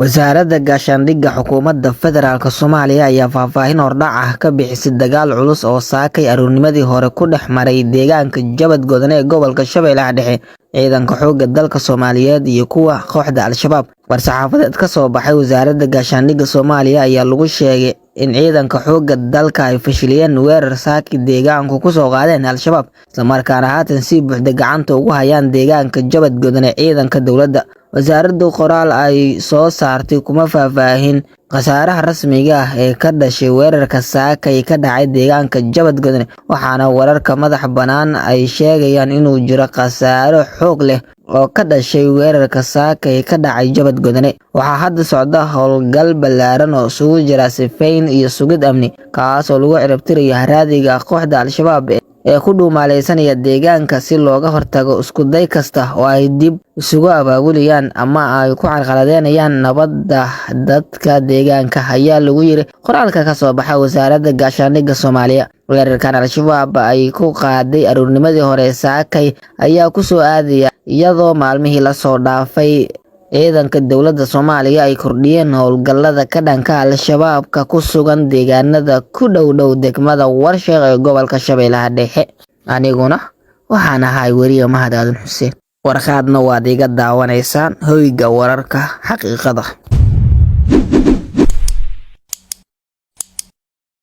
Wasaaradda Gaashaandhigga Xukuumadda Federaalk Soomaaliya ayaa faahfaahin hordhac ah ka bixisay dagaal culus oo saakay aroornimadii hore ku dhex maray deegaanka Jabad Godane ee gobolka Shabeellaha Dhexe ciidanka xoogga dalka Soomaaliyeed iyo kuwa kooxda Al-Shabaab. War-saxaafadeed ka soo baxay Wasaaradda Gaashaandhigga Soomaaliya ayaa lagu sheegay in ciidanka xoogga dalka ay fashiliyeen weerar saaki deegaanku ku soo qaadeen Al-Shabaab, isla markaana haatan si buuxda gacanta ugu hayaan deegaanka Jabad Godane ciidanka dowladda. Wasaaraddu qoraal ay soo saartay kuma faahfaahin khasaaraha rasmiga ah ee ka dhashay weerarka saakay ka dhacay deegaanka Jabad Godane, waxaana wararka madaxa bannaan ay sheegayaan inuu jiro khasaare xoog leh oo ka dhashay weerarka saakay ka dhacay Jabad Godane. Waxaa hadda socda howlgal ballaaran oo isugu jira sifayn iyo sugid amni, kaas oo lagu ciribtirayo haraadiga kooxda Al-Shabaab ee ku dhuumaaleysanaya deegaanka si looga hortago isku day kasta oo ay dib isugu abaabulayaan ama ay ku carqaladeynayaan nabadda dadka deegaanka, ayaa lagu yiri qoraalka ka soo baxay Wasaaradda Gaashaandhigga Soomaaliya. Weerarkan Al-Shabaab ay ku qaaday aroornimadii hore saakay ayaa ku soo aadaya iyadoo maalmihii la soo dhaafay ciidanka dowladda Soomaaliya ay kordhiyeen howlgallada ka dhanka Al-Shabaabka ku sugan deegaanada ku dhow dhow degmada Warsheekh ee gobolka Shabeellaha Dhexe. Aniguna waxaan ahay weriye Mahad Aadan Xuseen. Warqaadna waad iga daawanaysaan hoyga wararka xaqiiqada.